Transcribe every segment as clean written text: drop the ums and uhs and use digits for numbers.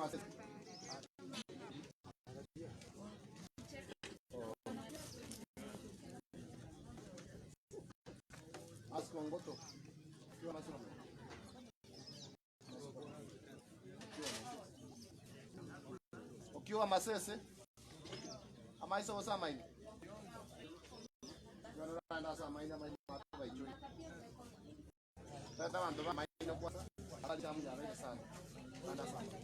Masese. Asikongoto. Okiwa masese amaiso gose amaino Randa ase amaino amaino baichori Tata abanto ba amaino kwanza abari chamu yabeire sana Randa ase amaino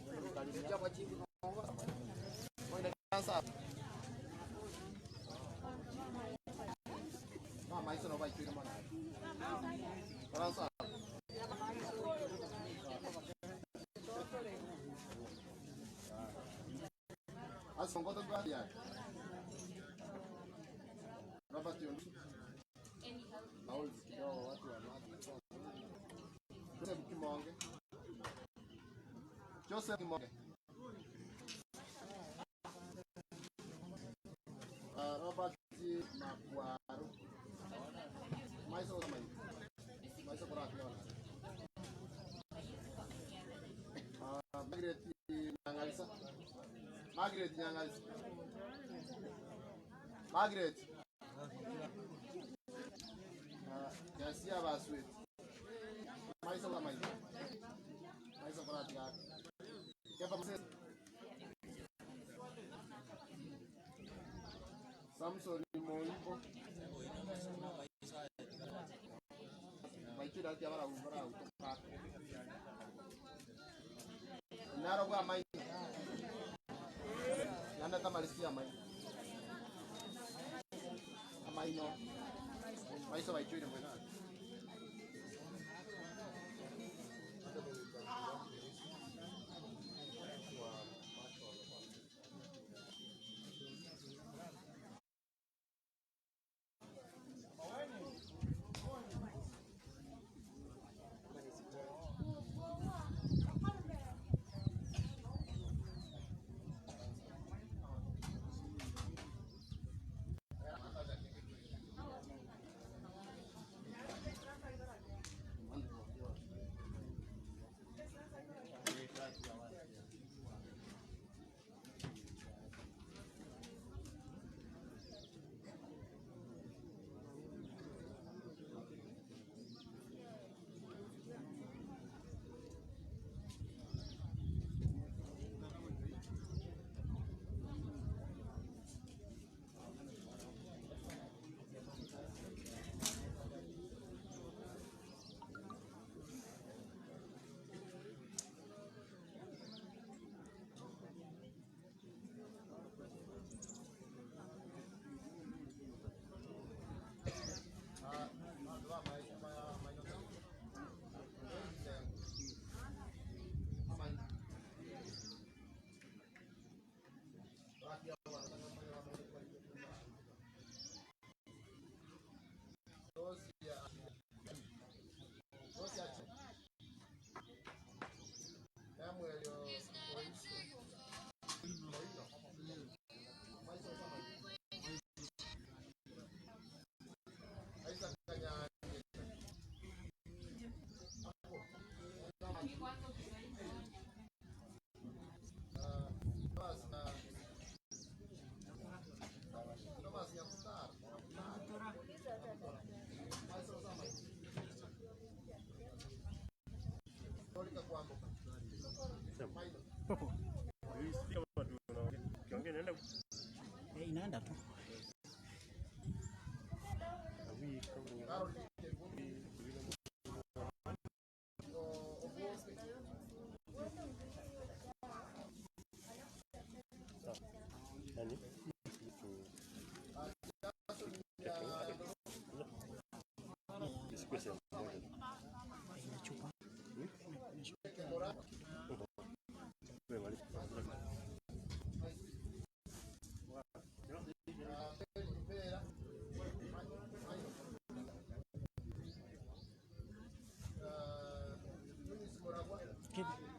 Oine kansa amaiso nabo baichori mono Kansa Ase ongoto twariaka. Robert Onduso. Paul kidogo watu wa maji. Joseph Kimonge. Joseph Kimonge. Uh, Robert Makwaru. Maiso mai. Maiso kora kidogo. Uh, Margaret Nyangalisa. Margaret Nyangalisa. Margaret. Uh, Jasia Baswet. Maiso kora mai. Maiso kora kidogo. Kefa Moses. Samson Moibo. Baichire ati abarabu barabu Naro bwa amaino. Yanda tamarisi amaino. Amaino. Maiso baichire mwena. Inaenda tu. Ina chupa. Kipi?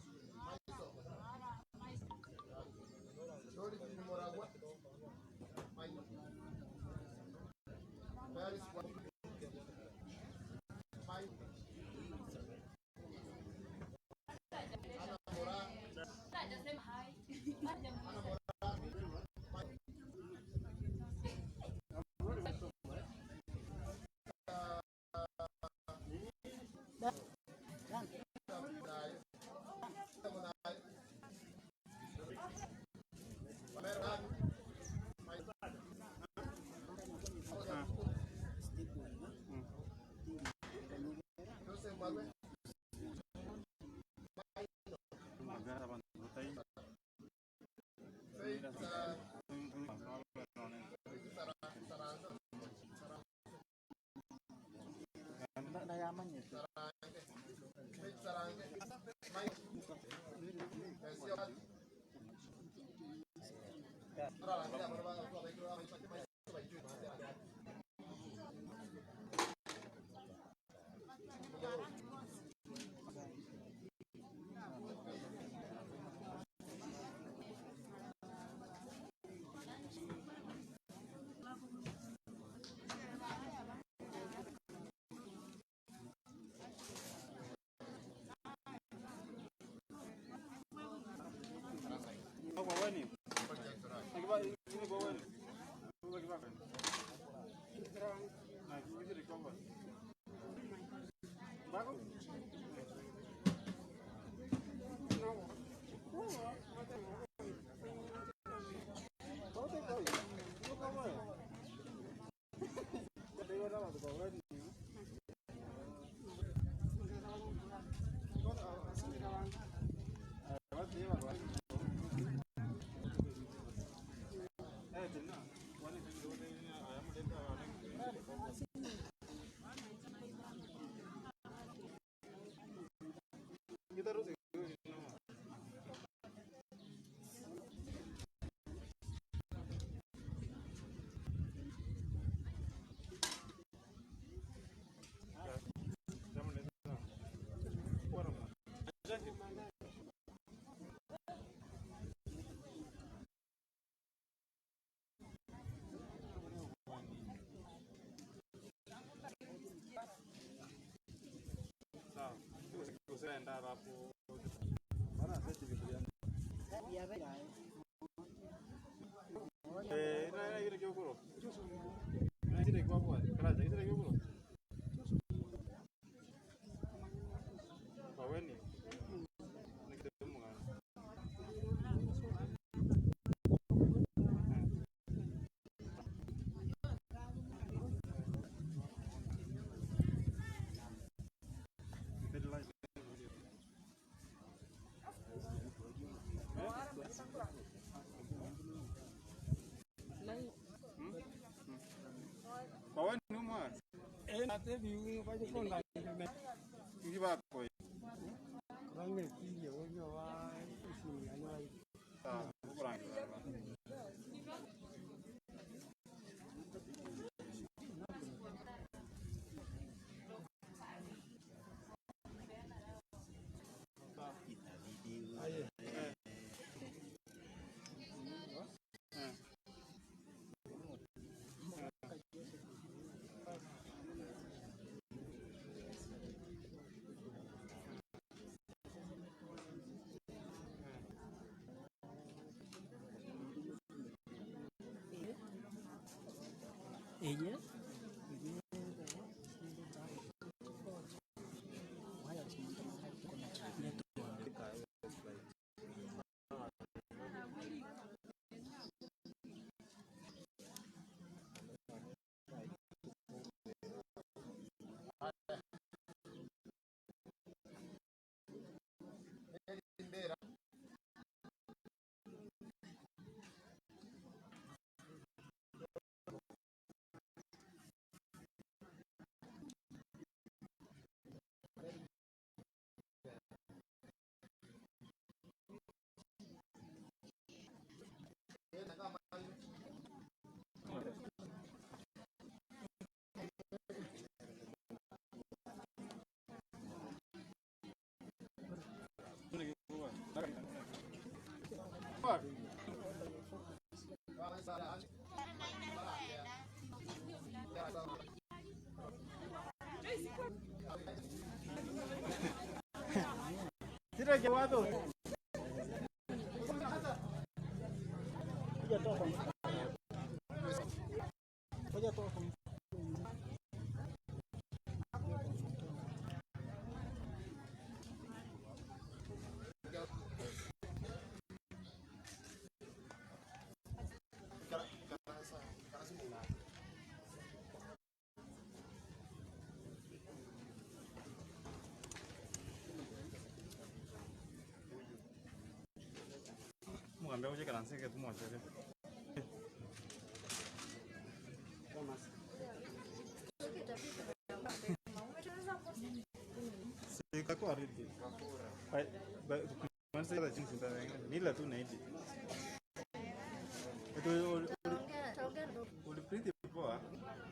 Eye Omogambi agocha ekaranse egetumo ocheria.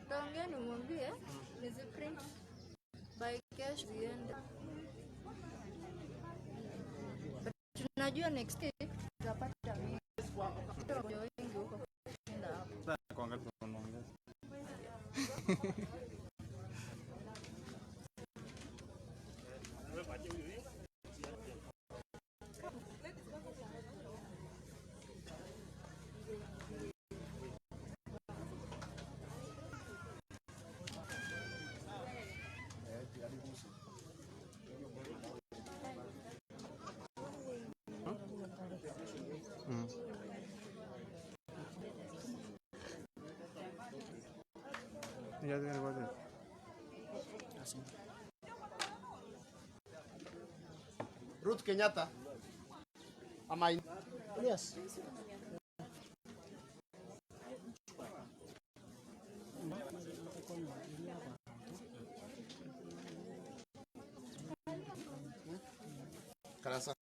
Taongea nimwambie niziprint by kesho ziende. But tunajua next week tutapata mingi. Wagonjwa wengi huko kushinda hapa. Ruth Kenyatta amaino. Yes. Karasa.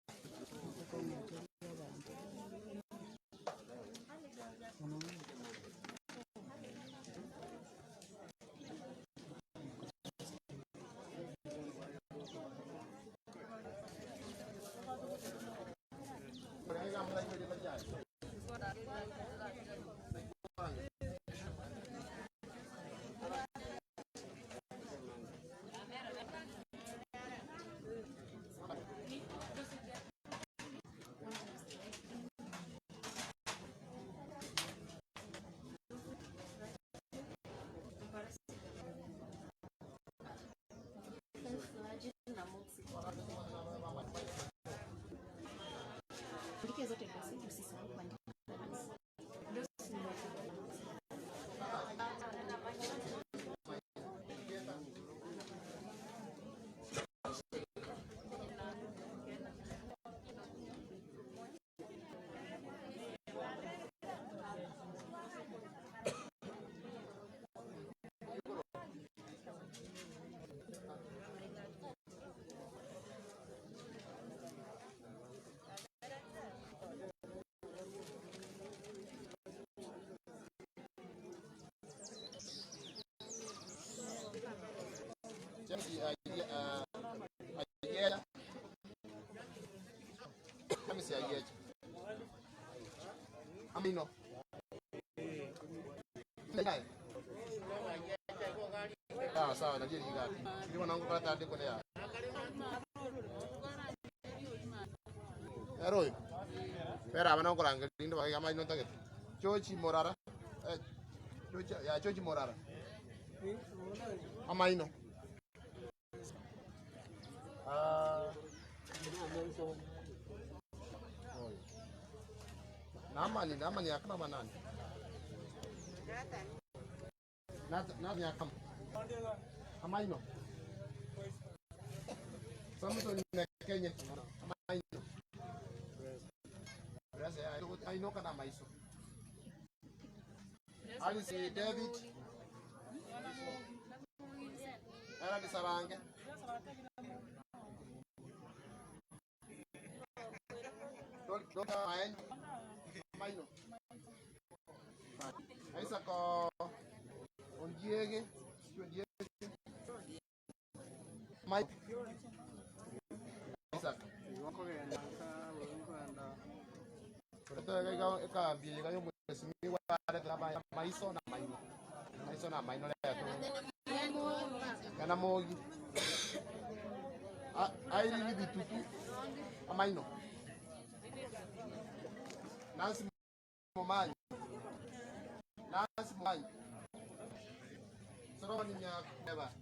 James Ayiecha. James Ayiecha. Amino. Sawa sawa, najua ni ngapi. Ndio mwanangu pala tandiko lea. Ero oyo. Bera abana nkorangeria rinde baiga amaino ntagete. George Morara. Eh, George, ya George Morara. Amaino. Ah. Oyo. Naamani, Naamani akama manani. Nathan akama. Amaino. Samson Mekenye. Amaino. Aino kana maiso. Alice David. Era di Sarange. Dr. Maen. Maino. Isaac Ondiege. Ondiege. Mike. Isaac. Maiso na maino. Maiso na maino leto. Kana mogi. Airi bitutu. Amaino. Nancy Momanyi. Nancy Momanyi. Solomon Nyakueba.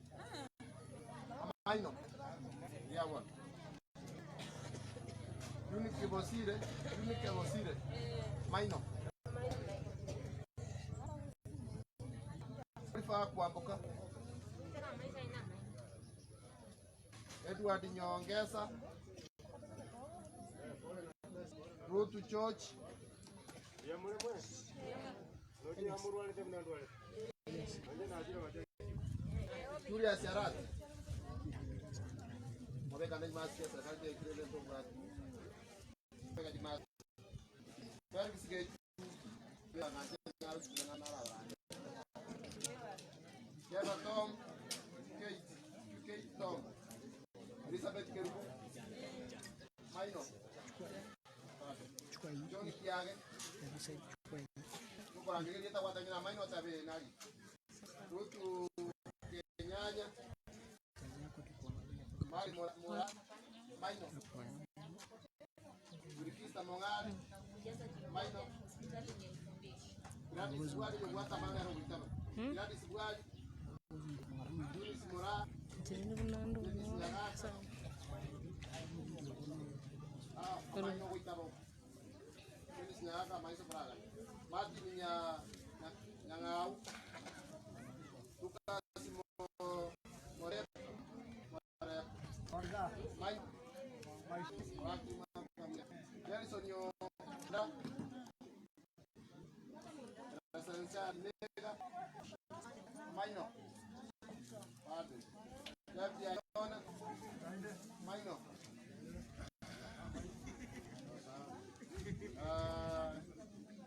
Amaino. Yeah, one. Unique Bosire. Unique Bosire. Maino. Rifa Kwamboka. Edward Nyongesa. Ruth George. Julius Arati. Mabeka na mask ya serikali ya kile ndio bwana. Mabeka ni mask. Felix Gate. Ya na na na na. Keva Tom. Kate. Kate Tom. Elizabeth Kerubo. Maino. Chukua hii. John Kiage. Hebu sasa chukua hii. Mukorangeria tagwatanyira maino tabe nari. Rutu Kenyanya. Kazi yako tu kuangalia mpaka Mari Mora Mora Maino. kuangalia. Burikista Mong'are. Maino. Gladys Bwali yogwata mana rogitaba. Gladys Bwali. Julius Mora. Dennis Nyagaka. Ah, Maino goitaba. Dennis Nyagaka Maiso Braga. Martin Nya Nyang'au. Lucas Mo Morep. Morep. Mai. Waki Nelson Yonda. Presencia Nega. Maino. Padre. Lefty Ayona. Maino.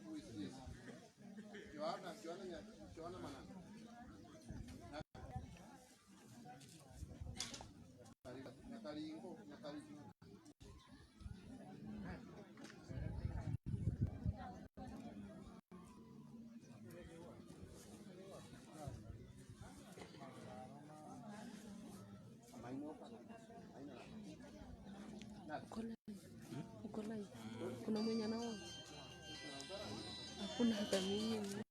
Who is this? Joanna, Joanna, Joanna Manana. Nyakaringo, Nyakaringo. Uko live? Uko live? Kuna mwenye anaona? Hakuna hata mimi.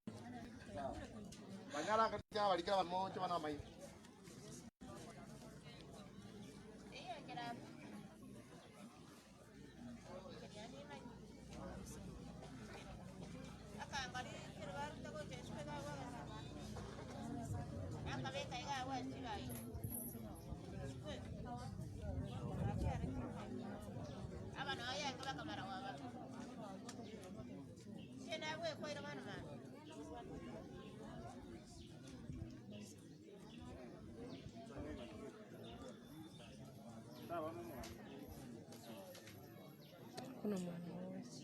Banyala katika walikala mocho wana mai. Hakuna mwana wote.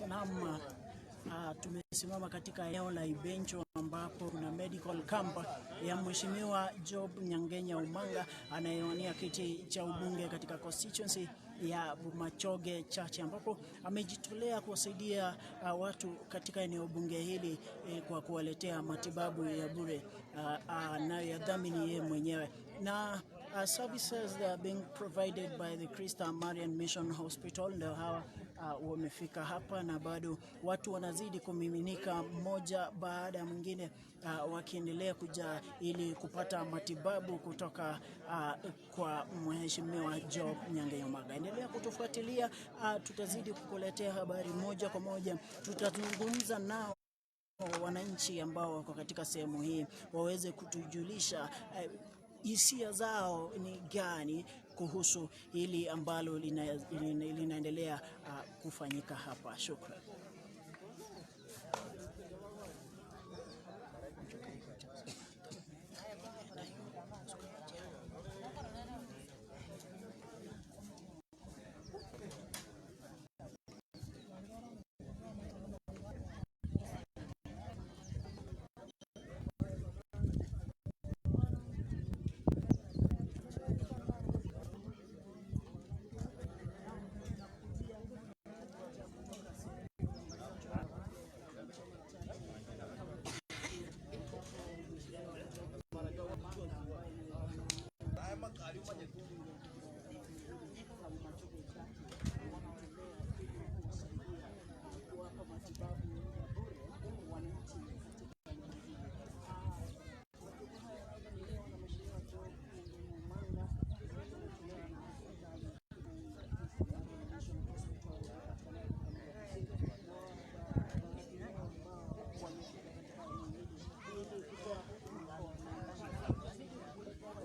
Naam, tumesimama katika eneo la Ibencho ambapo kuna medical camp ya Mheshimiwa Job Nyangenya Omanga anayewania kiti cha ubunge katika constituency ya Bomachoge Chache ambapo amejitolea kuwasaidia watu katika eneo bunge hili kwa kuwaletea matibabu ya bure anayoyadhamini yeye mwenyewe na services that are being provided by the Christa Marian Mission Hospital ndio hawa wamefika hapa na bado watu wanazidi kumiminika mmoja baada ya mwingine wakiendelea kuja ili kupata matibabu kutoka kwa Mheshimiwa Job Nyangenya Omanga. Endelea kutufuatilia, tutazidi kukuletea habari moja kwa moja, tutazungumza nao wananchi ambao wako katika sehemu hii waweze kutujulisha hisia zao ni gani kuhusu hili ambalo linaendelea kufanyika hapa. Shukran.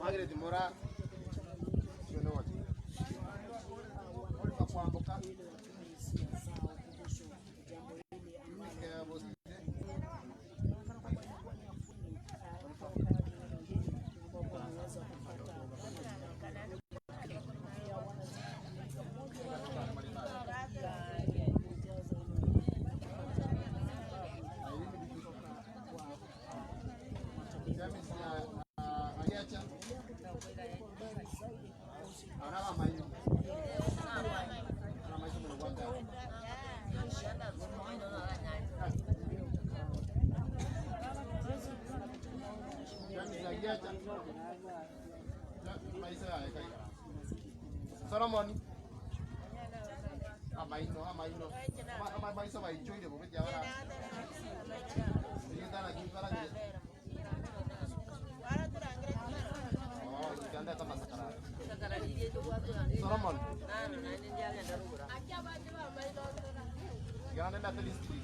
Margaret Mora kwamboka Solomon amaino amaino amaiso baichoire bobe jabara Solomon Gana Methodist Street.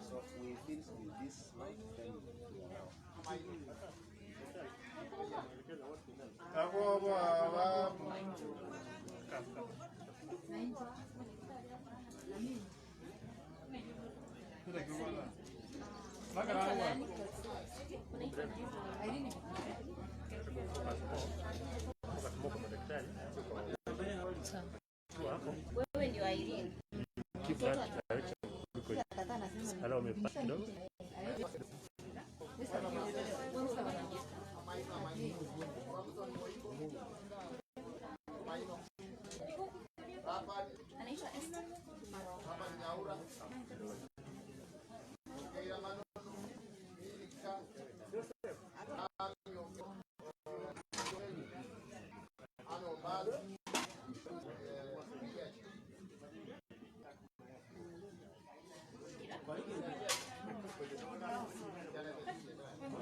So we finish with this slide, then we allow. Wewe ndio Irene. Keep that direction kuliko Hello, umepata kidogo. Anaitwa Esther.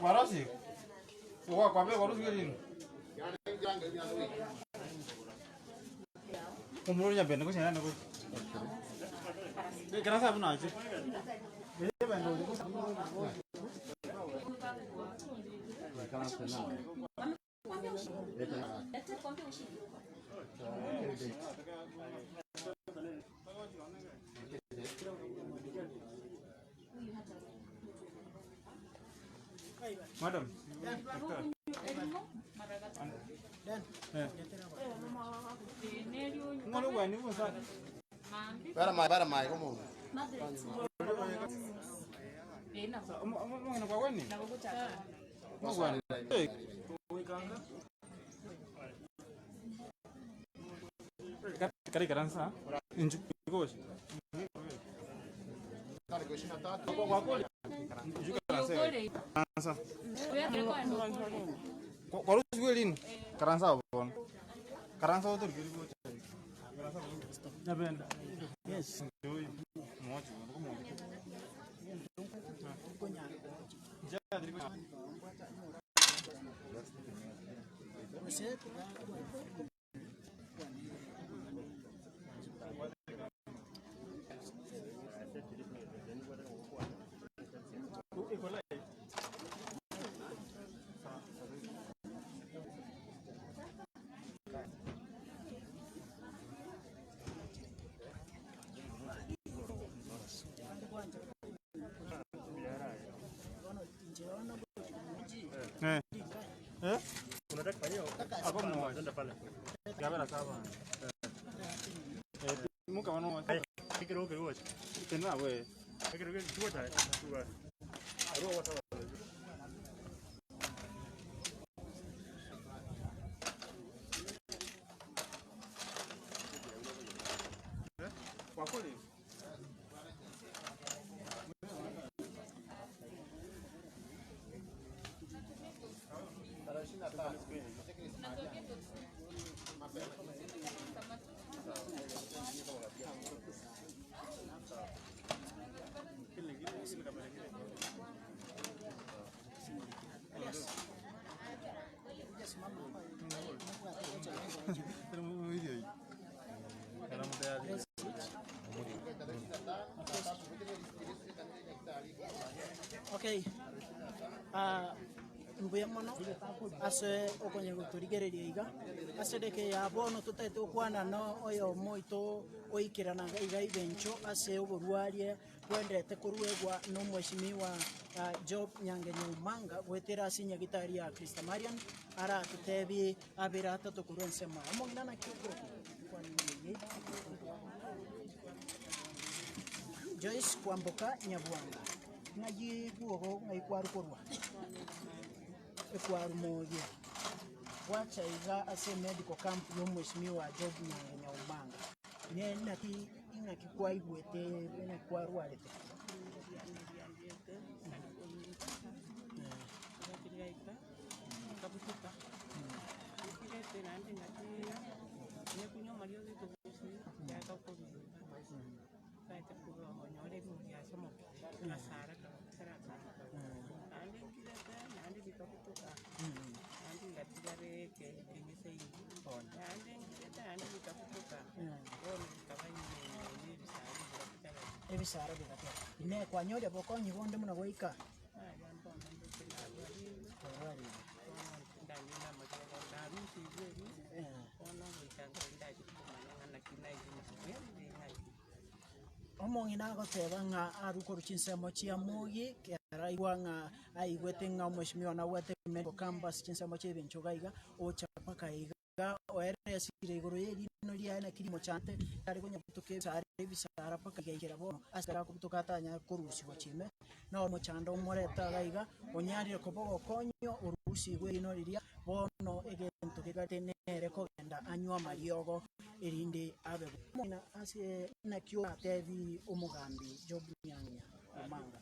Warosi. Kwa kwa warosi gani? Kumruri nyambe niko chana niko. Kana sabu na aje. Daktari kwambia ushindi. Madam. Ngolo kwa ni kwa Bara mai bara mai komo. Mwana kwa kwani? Mwana. Kari karansa. Inju koshi. Kwa kweli. Inju karansa. Karansa. Kwa rusi kweli ni? Karansa bona. Karansa wote kiri koshi. Napenda. Yes. Mmoja, mmoja. Eh. Eh? Unataka kufanyia? Hapo mmoja. Nenda pale. Gabera saba. Eh, muka wano. Kikiro kiro wacha. Tena we. Kikiro kiro wacha. Tuwa. Arua wata. Kwa kweli. Okay. Ah, mbuya mono ase okonya gotorigereria iga ase edeke ya bono totaete gokwana no oyo moito oikeranaga iga ibencho ase oborwarie bwendete koruegwa na omweshimiwa ah, Job Nyangenye Omanga gwetera ase enyagitari ya Christa Marian aratotebi abere atato korwa ensemo omong'ina naki okoroka kwanini Joyce Kwamboka Nyabwanga ng'ai bwogo ng'ai kwarukorwa ekwarumogia gwacha iga ase medical camp ya omweshimiwa Job Nyange Nyaumanga ne naki ing'aki kwaigwete naki kwarwarete Ngirete naende ngaki nekunywa amariogo ekegusii kiaga kobimba, taete konyora ebinto biasomokire, egasara kabisa naende nkirete naende bikabutoka, naende ngatigara eke ekeng'ese inwe, naende nkirete naende bikabutoka, bono bikaba ime na ebisara bigatigara. Ebisara bigatigara. Inee kwanyorire bokonyi bonde buna goika? Naria mbono ndoche narwarigwe. Kwarwarigwe. Omong'ina agoteba ng'a arwe korwa chinsemo chia Mugi, ekero aigwa ng'a aigwete ng'a omweshimiwa nabwate medical camp ase chinsemo chia ebinto iga iga, ocha mpaka iga oeresire igoro ya erino riaye naki rimochante, are konyabutoka ebisara ebisara mpaka igaikera bono ase ekero akobutoka atanyare korusiwa chiime. Na omochando omorete iga iga, onyarire koba ogokonywa orusigwe erino riria, bono egento kegate nere kogenda anywe amariogo, erinde abe buya. Ase naki oratebi omogambi Job Nyang'ina Omanga?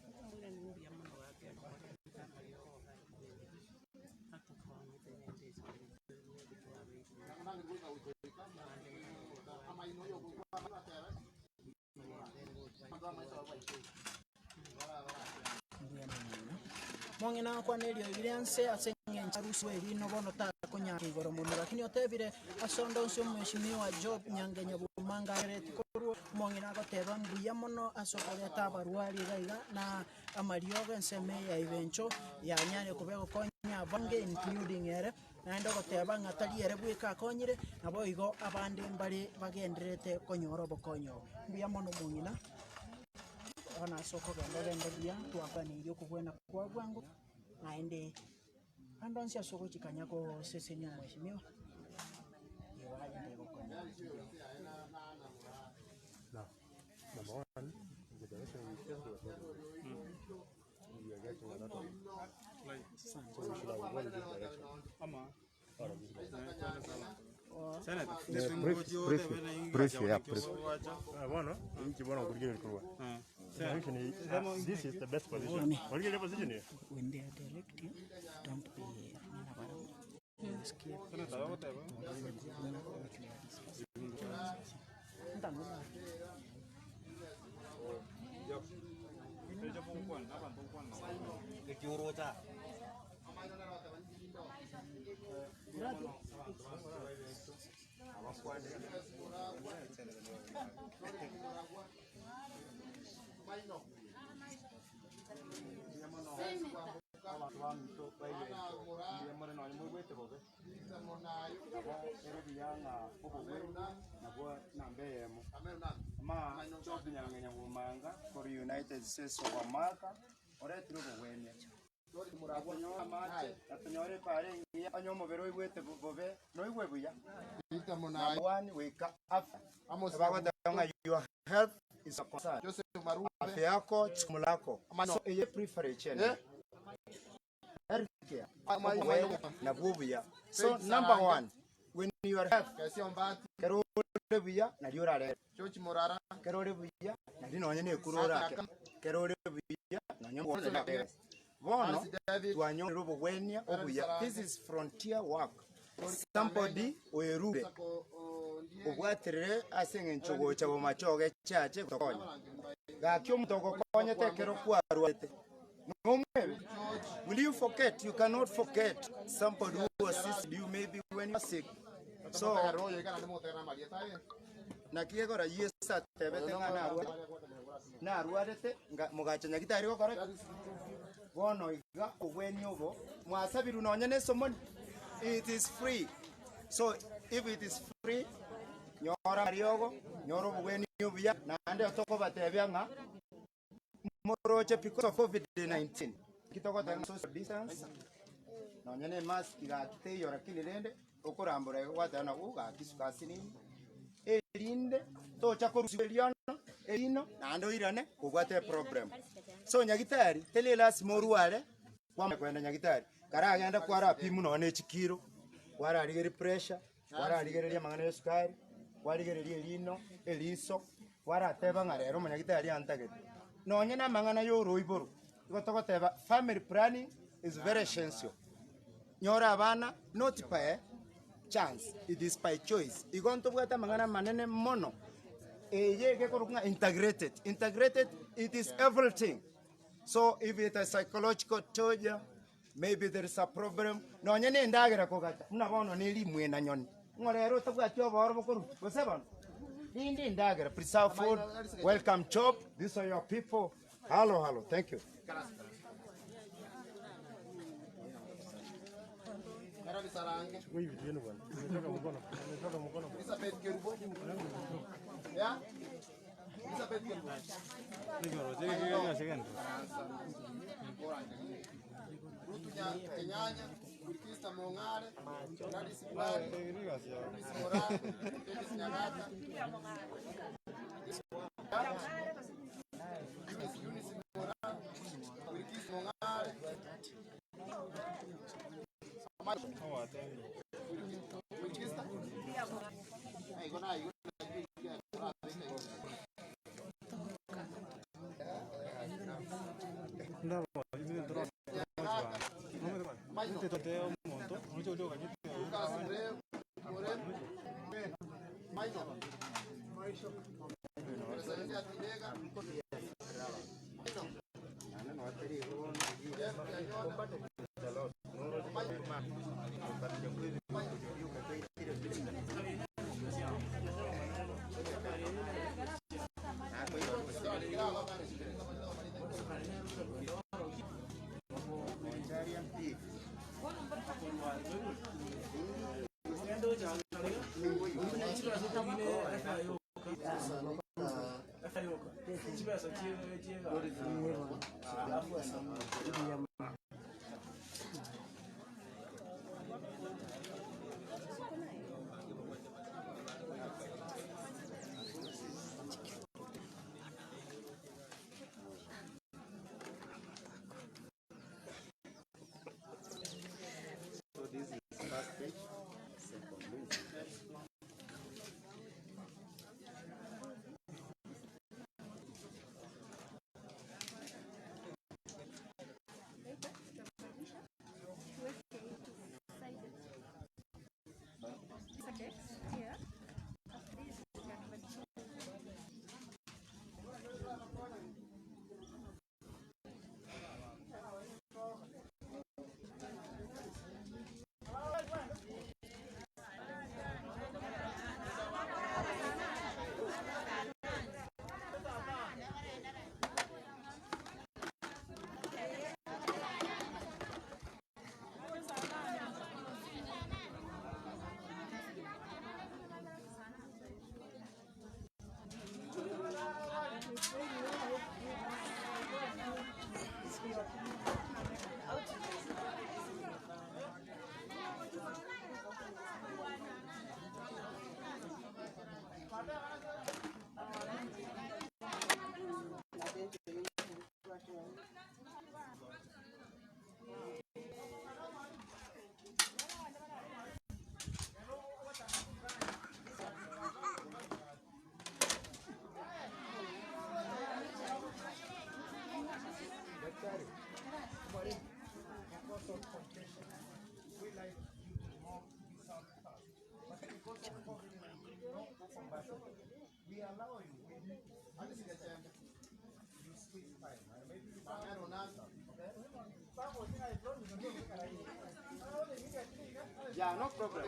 Mong'ina akwane eriogi rianse ase eng'encho arusiwe erino bono takonyara igoro mono lakini otebire ase onde onsi omweshimiwa Job Nyangenya Bomanga agereti korwa omong'ina agoteba mbuya mono ase okoreta abarwari iga iga na amariogo ensemo eye ya Ibencho yanyare koba egokonya abange including ere. Naende ogoteba ng'a tari ere bweka akonyire, naboigo abande mbare bagendererete konyora obokonyi obo. Mbuya mono omong'ina, bono ase okogenda ogende buya, twakwaneirie okobwena kwa bwango, naende ande onsi ase ogochikanya gosesenia omweshimiwa, igo arenge gokonya. Number one, the direction we came to We are getting a lot of so we should have gone this direction. Out of this direction. Yeah, brief, brief, brief, yeah, brief. Ah, bono, inchi bono kurigereria korwa. Direction is- ah, this is the best position. Origereria position here. When they are directing, don't be nina barabwo, escape Abanto baminto baigento, mbuya more nonye moigwete bobe. Nabo ere buya ng'a obogwenia nabwo namba eyemo. Ama Job Nyang'enya Omanga korwa United States of America oretire obogwenia. Atonyore amache, atonyore epaara engiya, onye omobere oigwete bobe, noigwe buya. Number one goika afya. Bagoteba ng'a your health is a concern. Afya yako jukumu lako. So eye preference ene. Healthcare, obogwenia nabwo obuya. So number one, when you are health, kero ore buya nario orarere. Kero ore buya nario nonye na ekura orake. Kero ore buya nonye omogondo orarere. Bono twanyorire obogwenia obuya. This is frontier work. Somebody oerure obwaterere ase eng'encho gocha bomachoge chiache gotokonya. Gaki omonto ogokonyete ekero kwarwarete nomwebe. Will you forget? You cannot forget somebody who assisted you maybe when you are sick. So naki gekora Yeso atebete ng'a narwarete, narwarete nga mogacha nyagitari gokora ki? Bono iga obweni obo mwasabirwe nonya na esomoni, it is free. So if it is free, nyora amariogo, nyora obogwenia obuya, naende tokobatebia ng'a moroche because of covid-19, naki togoteba ng'a social distance, nonya na emask gaki teiyo lakini rende okorambora iga gwateba nabo gaki suka asinini, erinde tocha korusiwa eriono erino naende oirane kobwate eproblem. So nyagitari teri lasima orware kwamanya kogenda nyagitari, karagende kwarapimwa nonye na echikiro, kwararigeria pressure, kwararigereria amang'ana ya esukari, kwarigereria erino, eriso, kwarateba ng'a rero omonyagitari antagete. Nonye na amang'ana ya oroiboro, igo togoteba family planning is very essential. Nyora abana, not pae. chance, it is by choice. Igo ntobwate amang'ana amanene mono, eye egekorokwa ng'a integrated. Integrated it is everything. So if it is psychological torture, maybe there is a problem, nonye na endagera kogacha, buna bono ne rimwena nyoni, ng'o rero otabwati obooro bokorwa, gose bono? Rinde endagera, preserve food, welcome chop, these are your people, Hallo hallo thank you. So this is first page, second page. Yeah, no problem.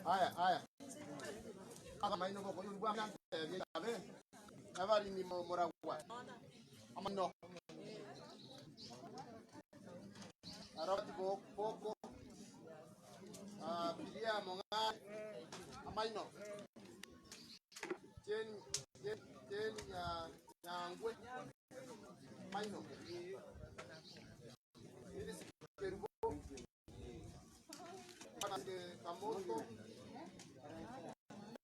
Aya, aya. Amaino boko yurwa abe. Abarimi muragwa. Amaino. Aroti boko. Ah, bilia monga. Amaino. Chen chen chen ya nyangwe. Amaino. Ili kerubo. Kamoto.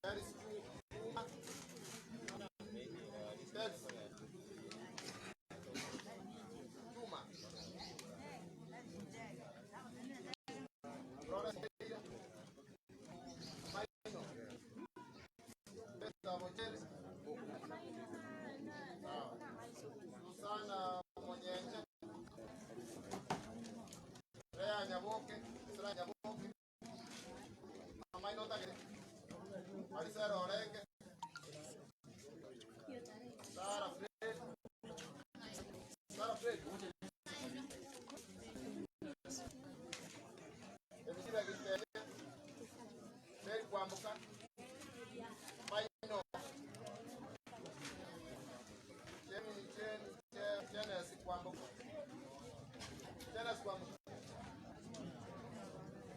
Teres Chuma. Teres Chuma. Flores Pereira. Maino. Pesa Bochere. Sawa. Susana Monyenye. Rea Nyaboke. Sra Nyaboke. Amaino Tagere. Maricelo Orenge. Sara Fred. Sara Fred. Emisiba Gitene. Mary Kwamboka. Maino. Jenny Jen Jen Jenes Kwamboka. Jenes Kwamboka.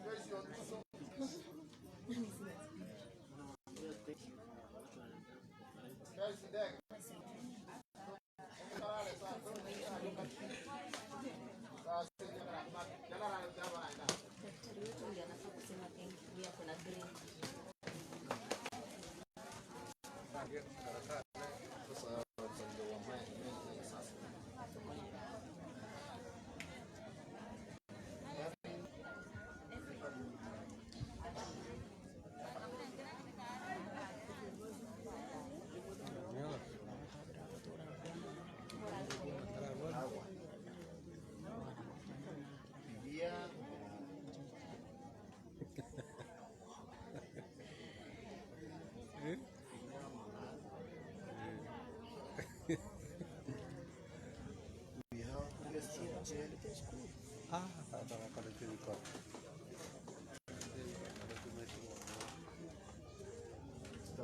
Joyce Onduso. Joyce Ndege. Daktari wetu ndiye anafaa kusema thank you. Yeye ako na green.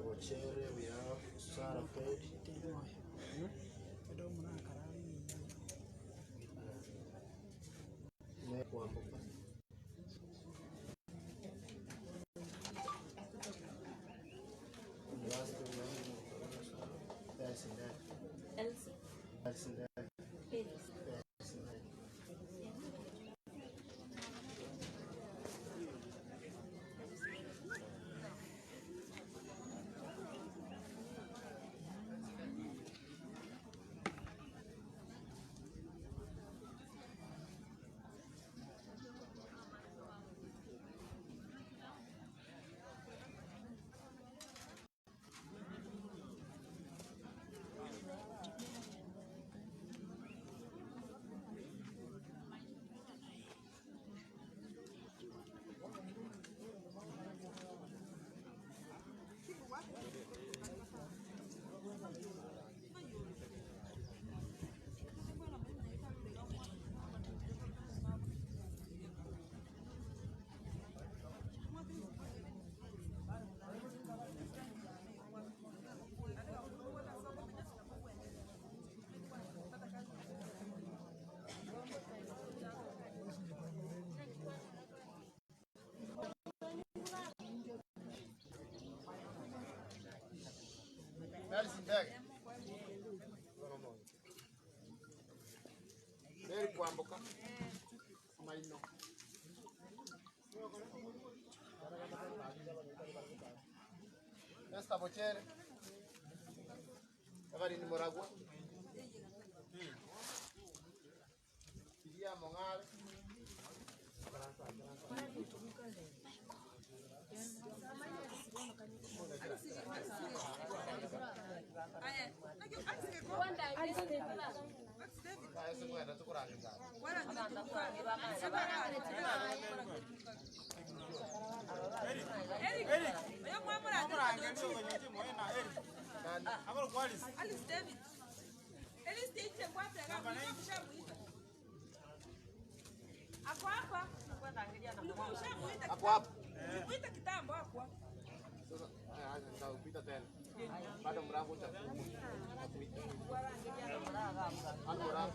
Bochere, we have Sarah Fred. Ne Kwamboka. And last we have That's in that. Ndege. Mary Kwamboka. Maino. Esther Bochere. Evelyn Muragwa. Iria Mong'are. Ase mwenda tukorang'ina. Hapo hapo. Sasa haya, haya, nitakuita tena. Bado mlango hujafungwa. Nitakuita. Hapo mlango.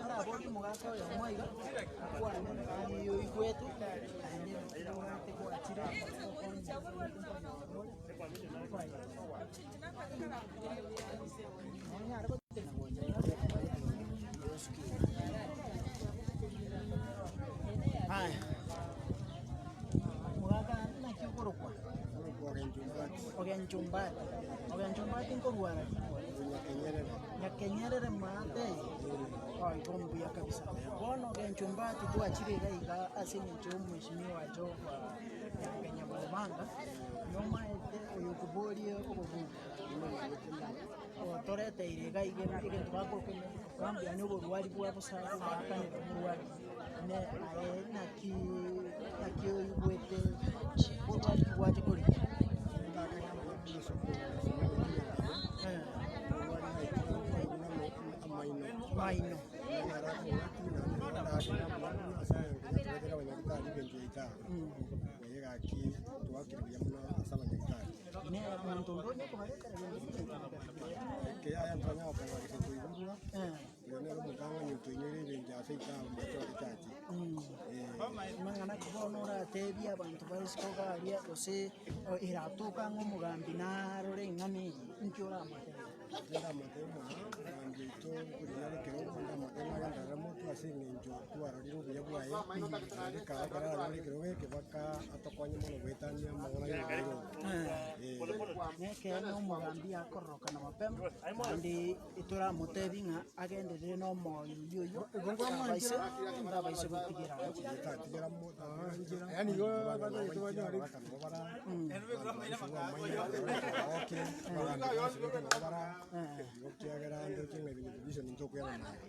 Nabori omogaka oyomo iga, akwane naye oigwete, naende omwate gwachire nonyare gotenena gocha iga osuke Aya, omogaka naki okorokwa? Ogenchumbati. Ogenchumbati nkorwara ki? Nyakenyerere maate eye? Oh, igo mbuya kabisa. Bono Ogenchumbati twachire iga iga ase eng'encho ya omweshimiwa Jova Nyakenya Bobanga, nomaete oyo okoborie obobuya otoreteire iga iga egento bakoroka emedical camp yaani oborwari bwa bosa bogaakanera omorwari. Ne aye naki naki oigwete borwari ki gwacha korigia? Maino. Ne omonto onde onye kobaretera Amang'ana ki bono oratebie abanto bare isiko iga aria gose eratoka ng'a omogambi narore eng'ana eye, inki oramotebie? Omogambi oito nkorigia are ekerogo ndamotebie agenderere motwe ase eng'encho twarorire obuya bwaye, naende ekaba ekero aranyore ekerogo eke mpaka atokonye mono goetania amang'ana ya oboiro obo. Eh. Nekeene omogambi akororokana mapema, naende etoramotebi ng'a agenderere na omoyo oyio oyio, tabaise tabaise gotigera anche. Tatigera mo tatigera nchera, abagaka nabo bara, abanto baria bagoke, abagambi bonsi baito nabo bara. Igo ekiagera ndoche ng'a ebinto division ntokoyana naye.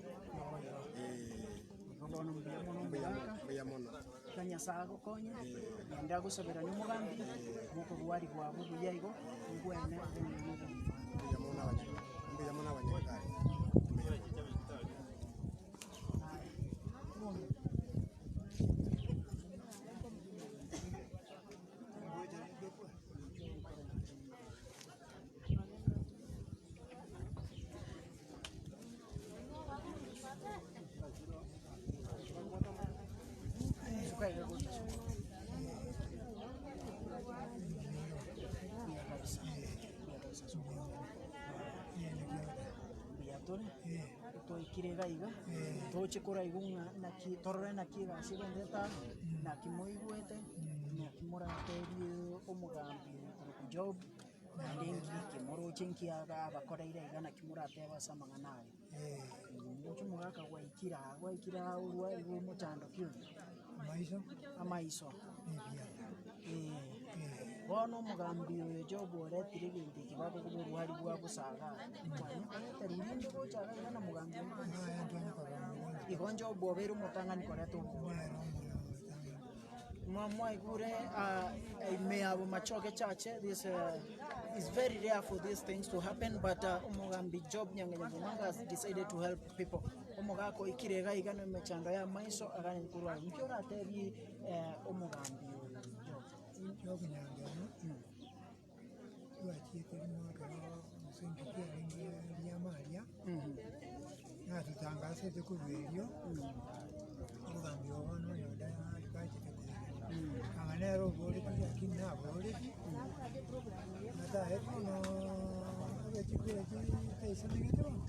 Eh, Bono mbuya mono mbuya mono, omogaka, mbuya mono. iga Nyasae agokonye, naende agosaberanie omogambi, mokorwarigwa abwo buya igo, obwene obe nonya obogima. Mbuya mono abanya mbuya mono abanyagitari. Mbuya mono. Mbuya tore, twaikire iga iga, toche koraigwa ng'a naki torore naki egasi egenderete amo, naki moigwete, naki moratebi omogambi oyo okorokwa Job. Naende nki moroche nkiaga abakoreire iga naki moratebe ase amang'ana aya? Ndoche omogaka gwaikire aa gwaikire aa orwa igo omochando ki oyo? Amaiso Amaiso nebiara. Eh, bono omogambi oyo Job oretire egento eke bakoba orwari bwa bosa igaa, kwanya koreterwa rinde gocha iga iga na mogambi oyo bwensi. Naye ntwanye korora omogambi. Igo Job obeire omotang'ani koreta oborwari. Nere omotang'ani. Mwaigure ime ya Bomachoge Church, this is very rare for these things to happen but omogambi Job Nyang'enya Bomanga has decided to help people. Omogaka oikire iga iga na emechando ya amaiso aganye korwa aye. Nki oratebie omogambi oyo Job? Job Nyang'enya, twachiete rimo ekero gose engaki yarenge riama aria, natotangasete korwa erio, obogambi obo bono onye onde bachete koira. Aba nere oboretie lakini naboretie, nataete bono abechikura chitaisanegete bono.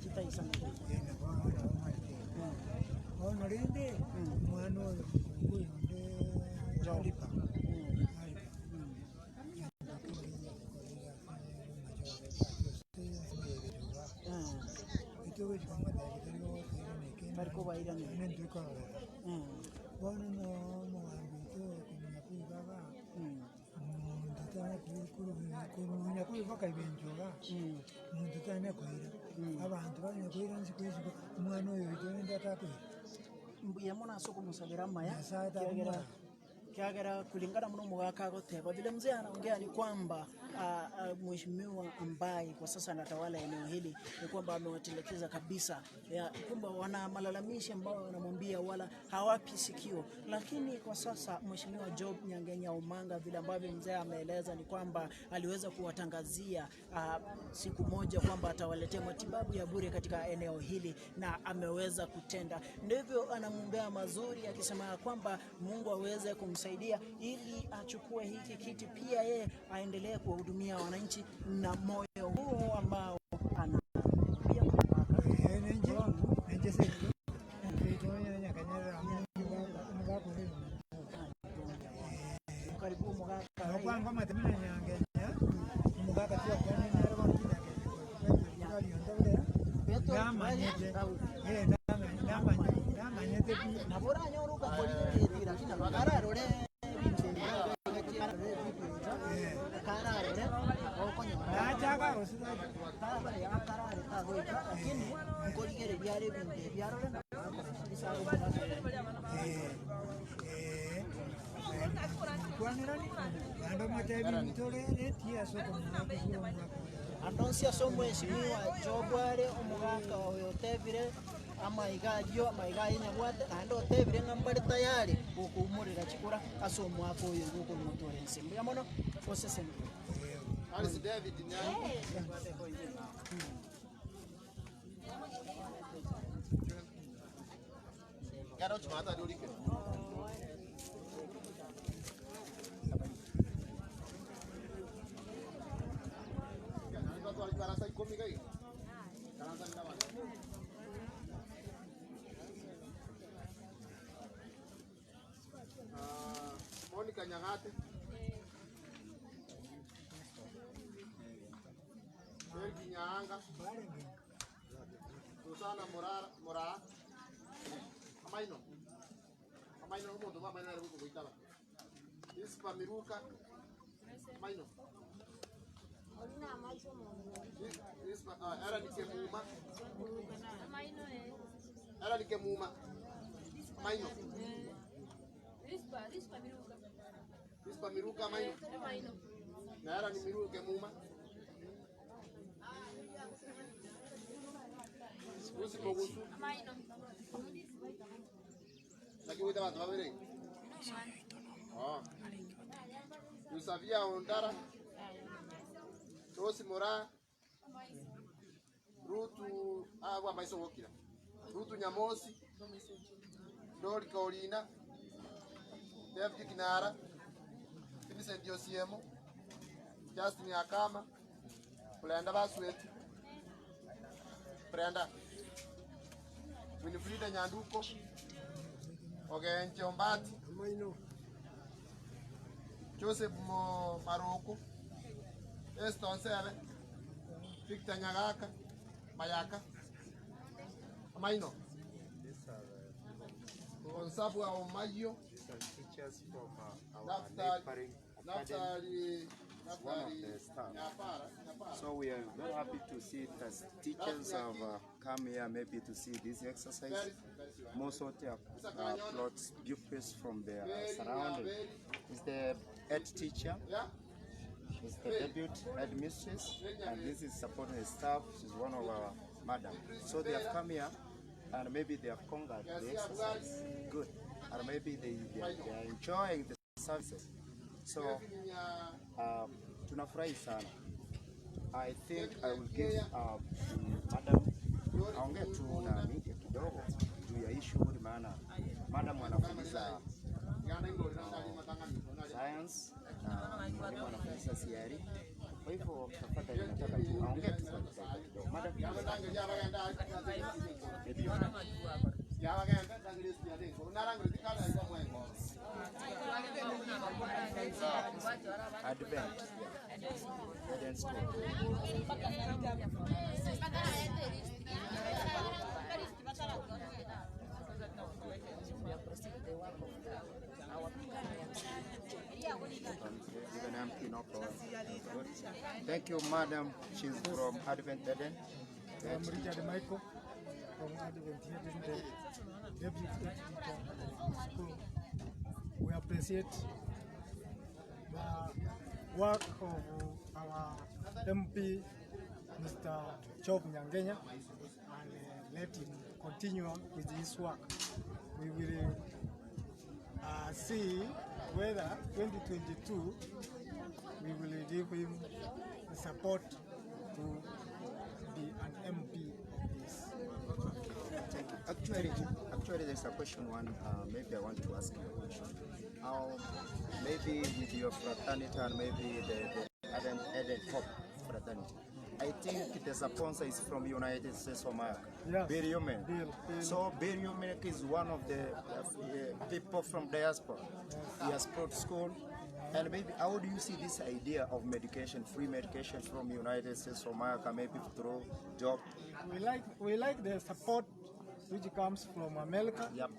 Chitaisanegete. Eh, nabo nabo maete. Bono rende, omwana oyo omokungu oyo onde Alipa, Alipa. Tari kobairaneria. Mbuya mono ase okomosabera amaya, ekiagera. Ekiagera kulingana buna omogaka agoteba, vile mzee anaongea ni kwamba mheshimiwa ambaye kwa sasa anatawala eneo hili ni kwamba amewatelekeza kabisa, ya kwamba wana malalamishi ambao wanamwambia wala hawapi sikio, lakini kwa sasa mheshimiwa Job Nyangenya Omanga vile ambavyo mzee ameeleza ni kwamba aliweza kuwatangazia siku moja kwamba atawaletea matibabu ya bure katika eneo hili na ameweza kutenda. Ndivyo anamwombea mazuri akisema ya kwamba Mungu aweze kumsaidia ili achukue hiki kiti pia yeye aendelee kuwahudumia wananchi na moyo huo ambao ana pia karibu omogaka Nabo oranyore ogakorire egento lakini nabo kararore ebinto ebi kararore evideo iga, kararore nabo okonyora karare tagoika lakini nkorigereria are ebinto ebi arore nabo akobisa Ande onsi ase omweshimiwa Job are omogaka oyo otebire amaiga ayio, amaiga aye nyabwate, naende otebire ng'a mbare tayari gokoumorera chikura ase omwaka oyo igo okomotora ense. Mbuya mono, osesenigwe. Nyagate. Eric Nyaanga. Susana Murara Muraa. Amaino. Amaino omonto bwa amaino nere gokogoitaba. Rispa Miruka. Amaino. Rispa ah, Aaron Kemuma. Aaron Kemuma. Amaino. Rispa Miruka amaino. Na Aaron Miruka Kemuma. Lucy Mogusu. Naki goita abanto babere? Oh. Yusavia Ondara. Rose Moraa. Rutu agwo amaiso gokira. Rutu Nyamosi. Dorika Orina. David Kinara. Vincent Osiemo. Justin Akama. Brenda Basweti. Brenda. Winifrida Nyanduko. Ogenche Ombati. Joseph Mo Maruku. Esther Onsebe. Victor Nyagaka. Mayaka. Amaino. Onsabwa Omayio. These are teachers from our Naftali. neighboring academy. Naftali. It's one of Naftali the staff. Nyapara. Nyapara. So we are very happy to see that teachers have come here maybe to see this exercise. Most of the plots pupils from their surrounding. Is the head teacher, Yeah? is the deputy headmistress, and this is supporting the staff. She's one of our madam. So they have come here and maybe they have conquered the exercise. Good. And maybe they are enjoying the services. So tunafurahi sana. I think I will give madam aongee tu na media kidogo juu ya hii shughuli, maana madam anafundisha science na mwalimu anafundisha CRE. Kwa hivyo tafadhali, nataka tu aongee tu kwa dakika kidogo. Madam, maybe you can. Advent, yeah. Eden School. Even empty, no problem. Good. Thank you, madam. She's from Advent Eden. I'm Richard Michael from Advent Eden, the deputy head teacher of school. We appreciate the work of our MP, Mr. Job Nyangenya, and let him continue with his work. We will see whether 2022 we will give him the support to be an MP of this. Thank you. Actually, there's a question. One, maybe I want to ask you a question. How, maybe with your fraternity and maybe the Eden Hope fraternity. I think the sponsor is from United States of America. Yes. Bill Yeoman. Bill, Bill. So Bill Yeoman is one of the people from diaspora. He has brought school. And maybe how do you see this idea of medication, free medication from United States of America, maybe through job? We like the support which comes from America. Yep.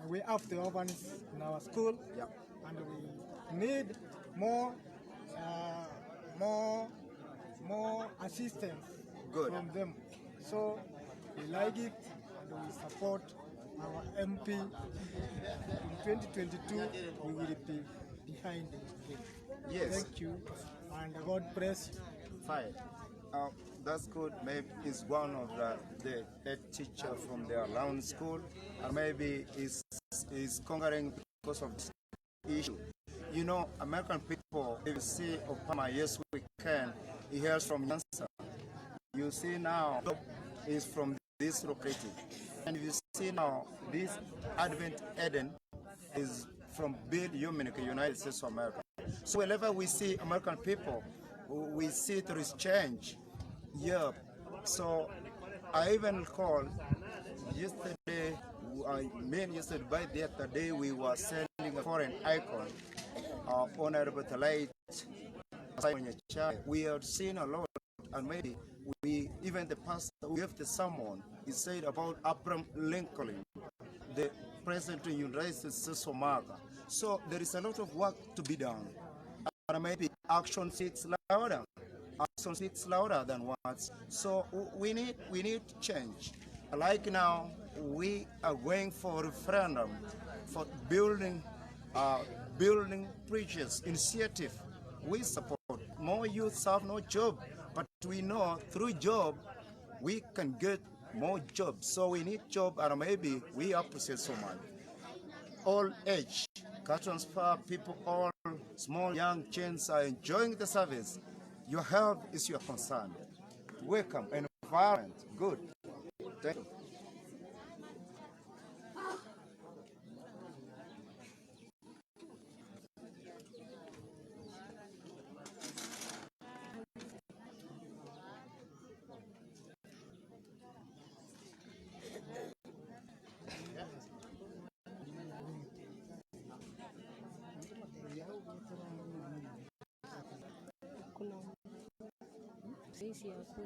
We have the orphans in our school. Yep. And we need more assistance Good. from them. So we like it and we support our MP. In 2022, we will be behind him. Yes. Thank you, and God bless you. Fine. That's good. Maybe he's one of the head teacher from the round school, and maybe he's conquering because of this issue. You know, American people, if you see Obama, yes we can, he hails from Nyanza. You see now, is from this locality. And if you see now, this Advent Eden is from Bill Yeoman, United States of America. So whenever we see American people, we see there is change. Yeah. So I even called yesterday, I mean yesterday, by the other day, we were selling a foreign icon. Honorable the late Simon Nyachae, we have seen a lot, and maybe we even the pastor who gave the sermon, he said about Abraham Lincoln, the president of the United States of America. So there is a lot of work to be done. And maybe action speaks louder. Action speaks louder than words. So we need we need change. Like now, we are going for referendum for building building bridges initiative. We support more youths have no job, but we know through job we can get more jobs. So we need job, and maybe we appreciate so much. All age, car transfer people, all small young chains are enjoying the service. Your health is your concern. Welcome, environment, good. Thank you. Kuna sisi ya ku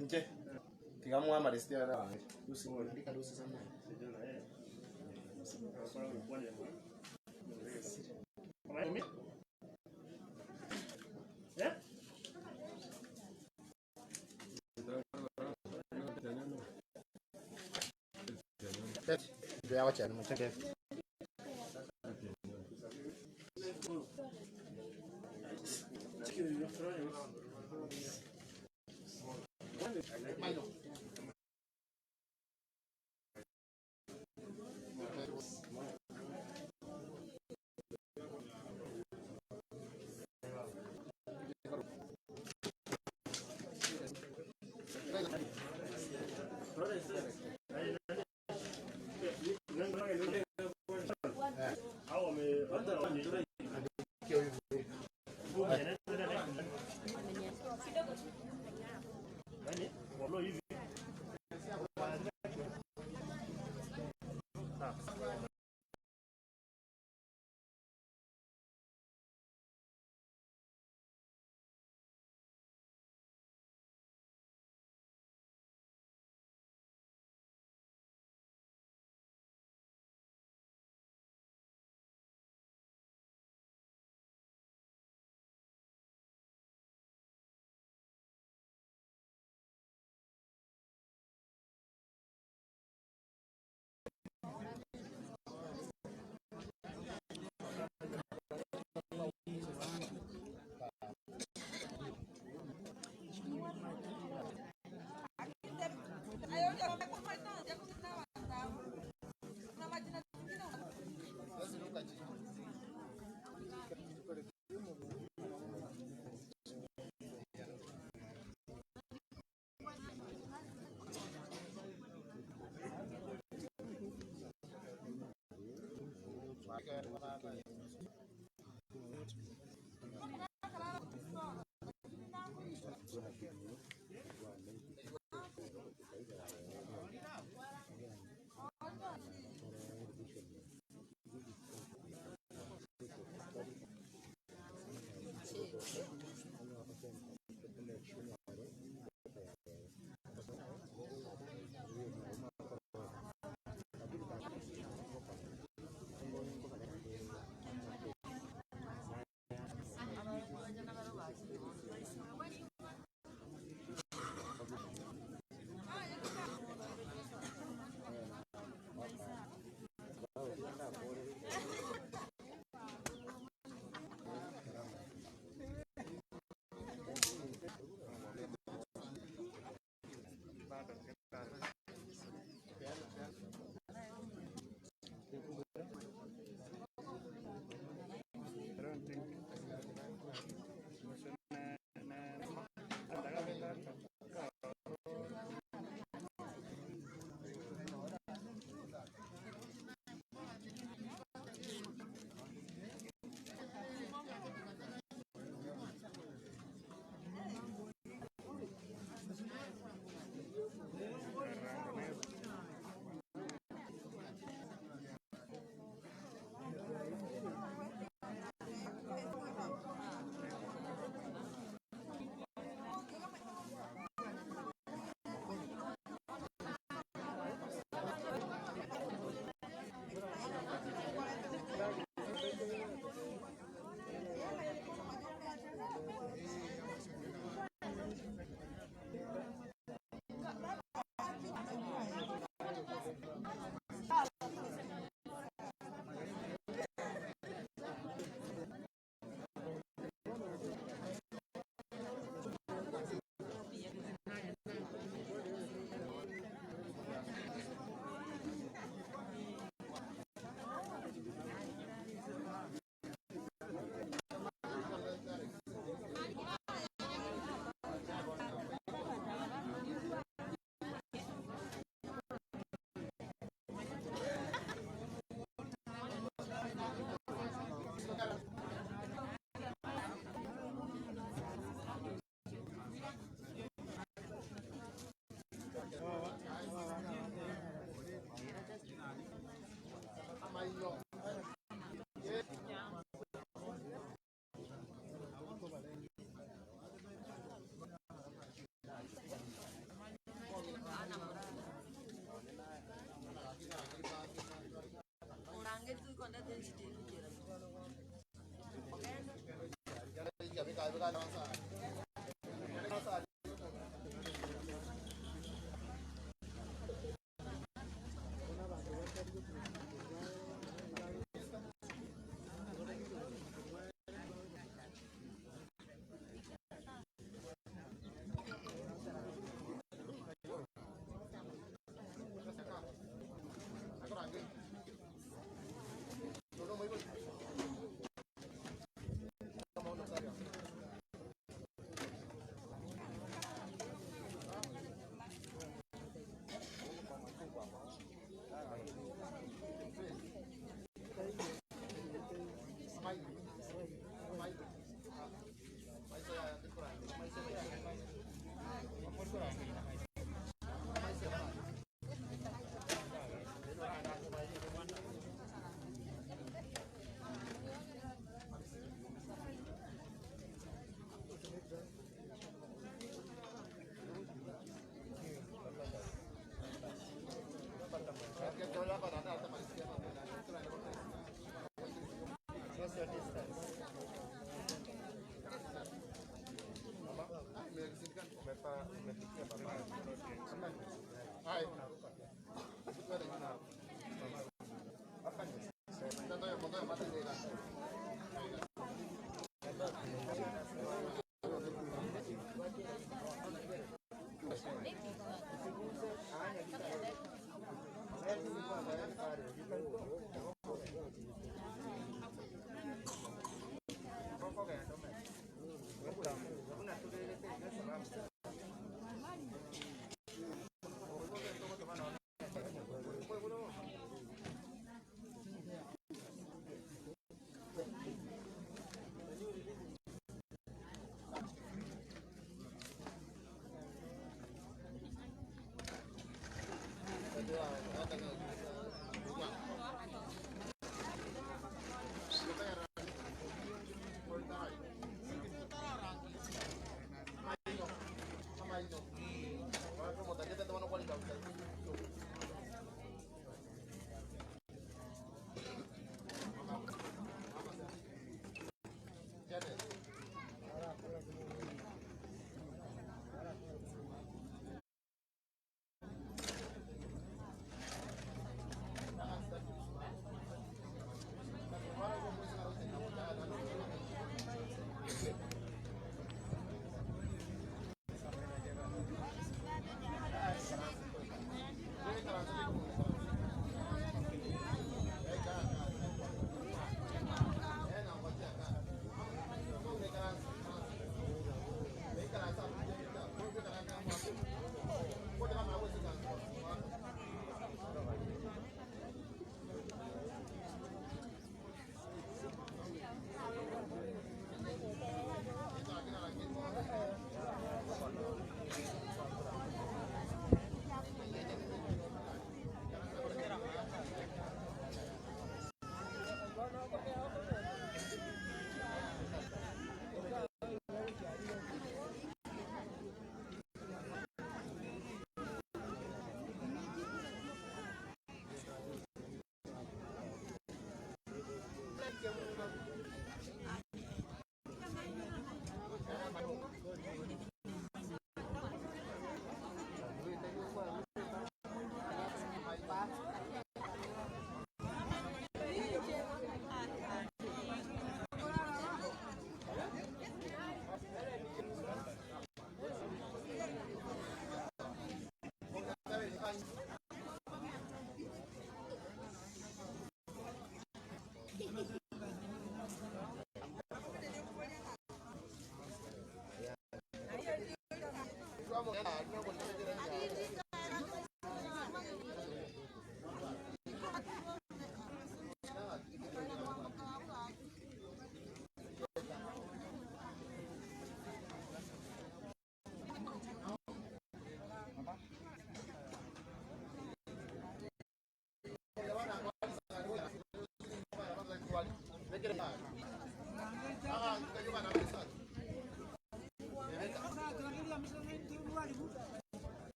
Inche tiga mwamaresete ara abange.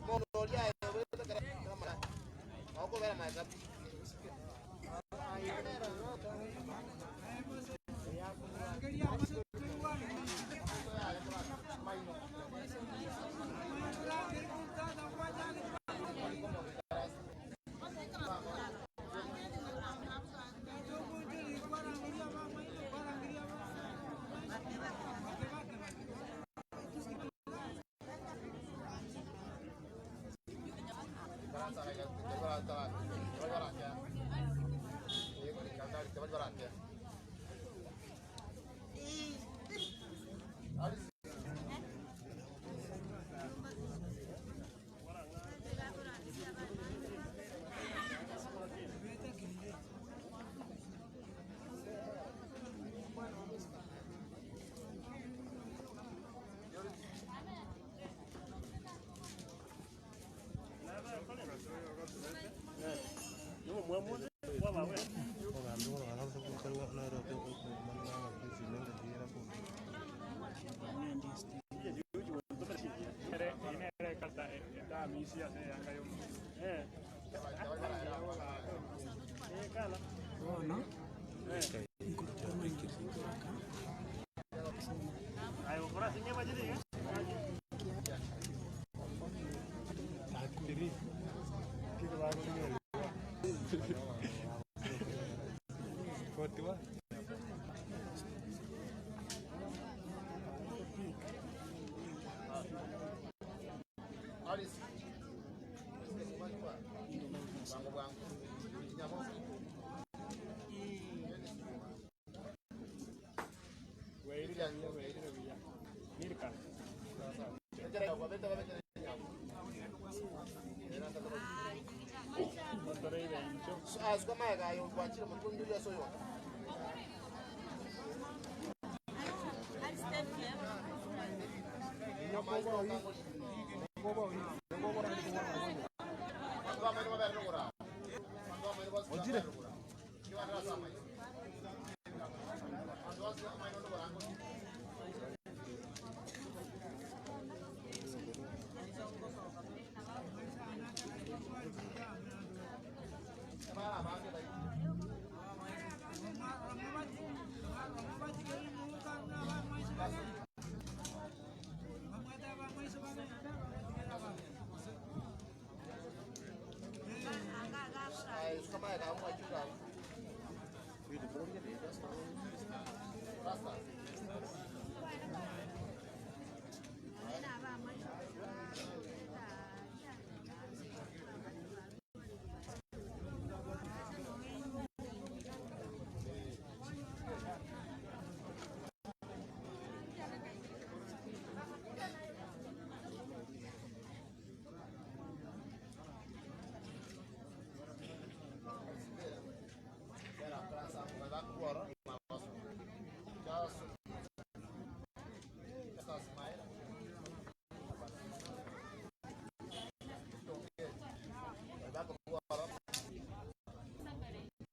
Bono nkorokwa ng'aki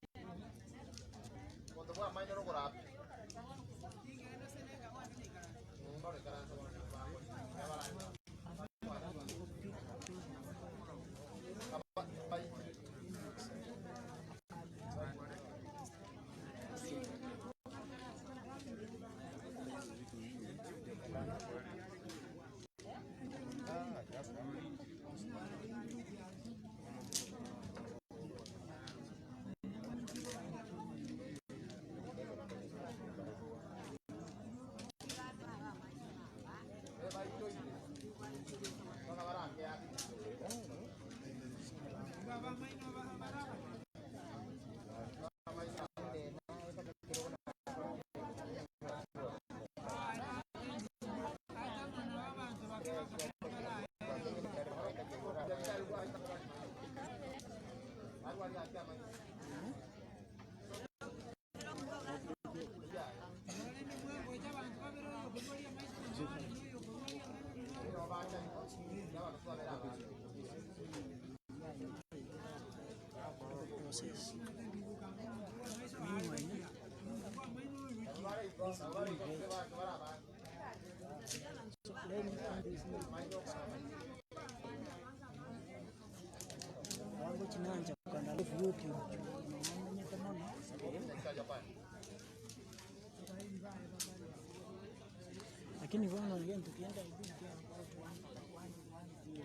Process. Meanwhile, this is doing great. So let me add this Wango chinancha kanda live YouTube nomanyete mono. Lakini bono egento kianda about one, one, one view.